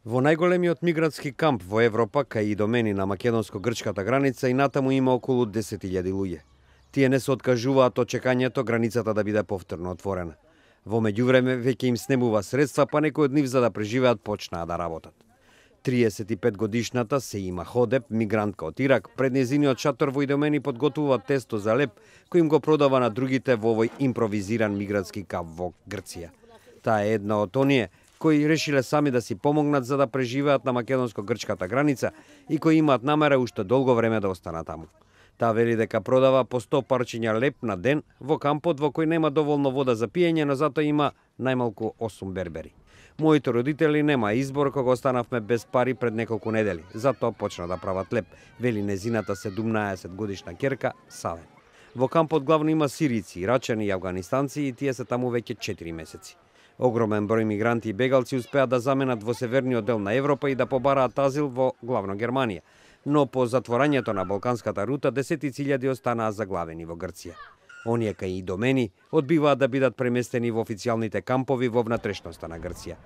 Во најголемиот мигрантски камп во Европа, кај Идомени на македонско-грчката граница, и натаму има околу 10.000 луѓе. Тие не се откажуваат од чекањето границата да биде повторно отворена. Во меѓувреме веќе им снемува средства, па некои од нив за да преживеат почнаа да работат. 35 годишната Сеима Ходеп, мигрантка од Ирак, пред нејзиниот шатор во Идомени подготвува тесто за леп, кој им го продава на другите во овој импровизиран мигрантски камп во Грција. Таа е една од оние кои решиле сами да си помогнат за да преживеат на македонско-грчката граница и кои имаат намера уште долго време да останат таму. Таа вели дека продава по 100 парчиња леп на ден во кампот во кој нема доволно вода за пиење, но затоа има најмалку 8 бербери. Моите родители нема избор кога останавме без пари пред неколку недели, затоа почна да прават леп, вели незината 17 годишна ќерка Савен. Во кампот главно има сирици, ирачани и авганистанци и тие се таму веќе 4 месеци. Огромен број мигранти и бегалци успеа да заменат во северниот дел на Европа и да побараат азил во главно Германија, но по затворањето на балканската рута десетици илјади останаа заглавени во Грција. Оние кај Идомени одбиваат да бидат преместени во официјалните кампови во внатрешноста на Грција.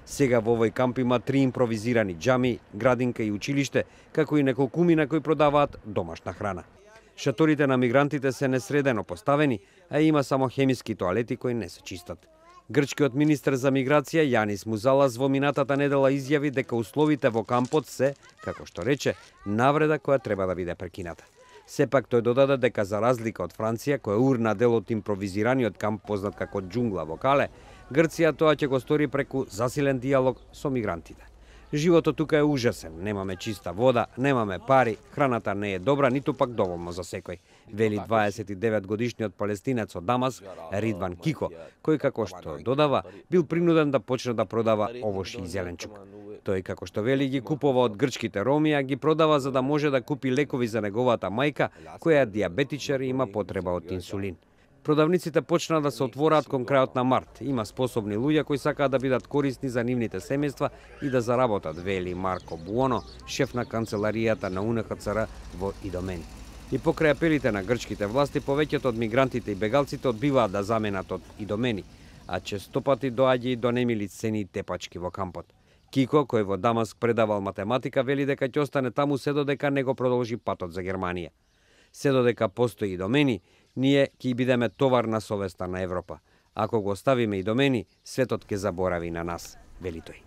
Сега во овој камп има 3 импровизирани џами, градинка и училиште, како и неколкумина кои продаваат домашна храна. Шаторите на мигрантите се несредено поставени, а има само хемиски тоалети кои не се чистат. Грчкиот министер за миграција Јанис Музалас во минатата недела изјави дека условите во кампот се, како што рече, навреда која треба да биде прекината. Сепак тој додаде дека за разлика од Франција, која урна дел од импровизираниот камп познат како џунгла во Кале, Грција тоа ќе го стори преку засилен диалог со мигрантите. Животот тука е ужасен, немаме чиста вода, немаме пари, храната не е добра, ниту пак доволно за секој, вели 29 годишниот палестинец од Дамаск Ридван Кико, кој, како што додава, бил принуден да почне да продава овошји и зеленчук. Тој, како што вели, ги купува од грчките роми, а ги продава за да може да купи лекови за неговата мајка, која е диабетичар и има потреба од инсулин. Продавниците почнаа да се отвораат кон крајот на март. Има способни луѓе кои сакаат да бидат корисни за нивните семејства и да заработат, вели Марко Буоно, шеф на канцеларијата на УНХЦР во Идомени. И покрај апелите на грчките власти, повеќето од мигрантите и бегалците одбиваат да заменат од Идомени, а често пати доаѓа и до немили сцени и тепачки во кампот. Кико, кој во Дамаск предавал математика, вели дека ќе остане таму се додека не го продолжи патот за Германија. Се додека постои Идомени, ние ќе бидеме товар на совеста на Европа. Ако го оставиме Идомени, светот ќе заборави на нас, вели тој.